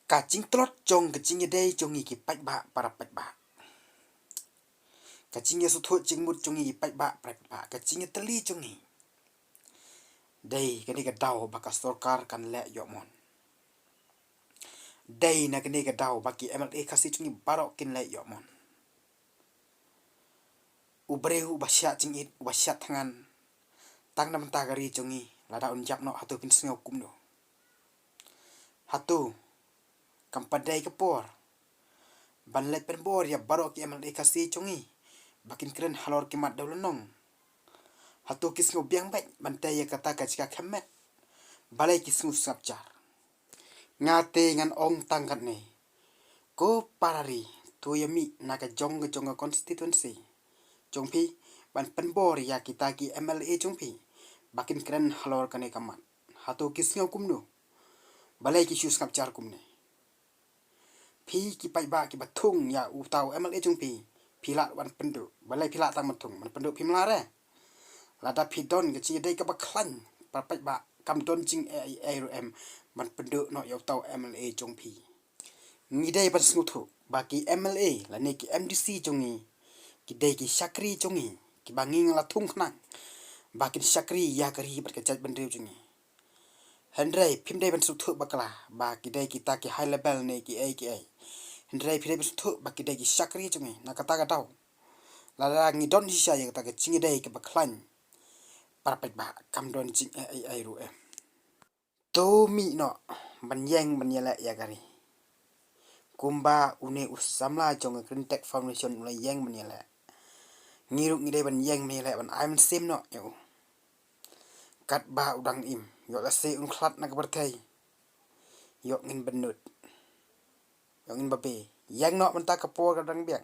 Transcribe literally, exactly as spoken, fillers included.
Ka jingtlot jong ka jingïadei jong ngi ki paidbah para paidbah. Ka jingïasngewthuh jingmut jong ngi ki paidbah para paidbah. Ka jingïatylli jong ngi. Dei kane ka daw ba ka sorkar kan leh ïoh mon. Dei na kane ka daw ba ki M L A Khasi jong ngi baroh kin leh ïoh mon. U briew uba shah jingit, uba shah thngan. Tang na bynta ka ri jong ngi, lada un ïap noh hato kin sngew kumno. Hato, kam pat dei ka por ban leit pynbor ïa baroh ki M L A Khasi jong ngi ba kin kren halor ki mat dewlynnong. Hato ki sngew biang beit ban tei ïa kata ka jaka kham met. Balei ki sngew sngap jar. Nga te ngan ong tang katne. Ko para ri, to ïa mih na ka jong ka jong ka constituency jong phi ban pynbor ïa kita ki M L A jong phi ba kin kren halor kane ka mat. Hato ki sngew kumno. Balei ki shu sngap jar kumne. Phi ki paidbah kiba thung ïa uta u M L A jong phi. Phi lah ban pynduh. Balei phi lah tang ban thung. Ban pynduh phim lah re. Lada phi don ka jingïadei kaba khlaiñ para paidbah, kam don jingaiei ruh em ban pynduh noh ïa uta u M L A jong phi. Ngi dei ban sngewthuh ba ki M L A lane ki M D C jong ngi ki dei ki shakri jong ngi, kiba ngi nga la thung khnang ba kin shakri ïa ka ri bad ka jaitbynriew jong ngi. Hynrei phim dei ban sngewthuh bakla ba ki dei kita ki high level ne kiei kiei. Hynrei phi dei ban sngewthuh ba ki dei ki shakri jong ngi na kata ka daw. Lada ngi don shisha ïa kata ka jingïadei kaba khlaiñ, para paidbah, kam don jingaiei ruh em. To mih noh ban ïeng ban ïaleh ïa ka ri. Kumba une u samla jong ka Greentech Foundation u la ïeng ban ïaleh. Ngi ruh ngi dei ban ïeng ban ïaleh ban ai mynsiem noh ïa u. Katba u dang im, ïoh lehse un khlad na ka pyrthei. Ïoh ngin bynnud. Ïoh ngin babe. Ïeng noh mynta ka por ka dang biang.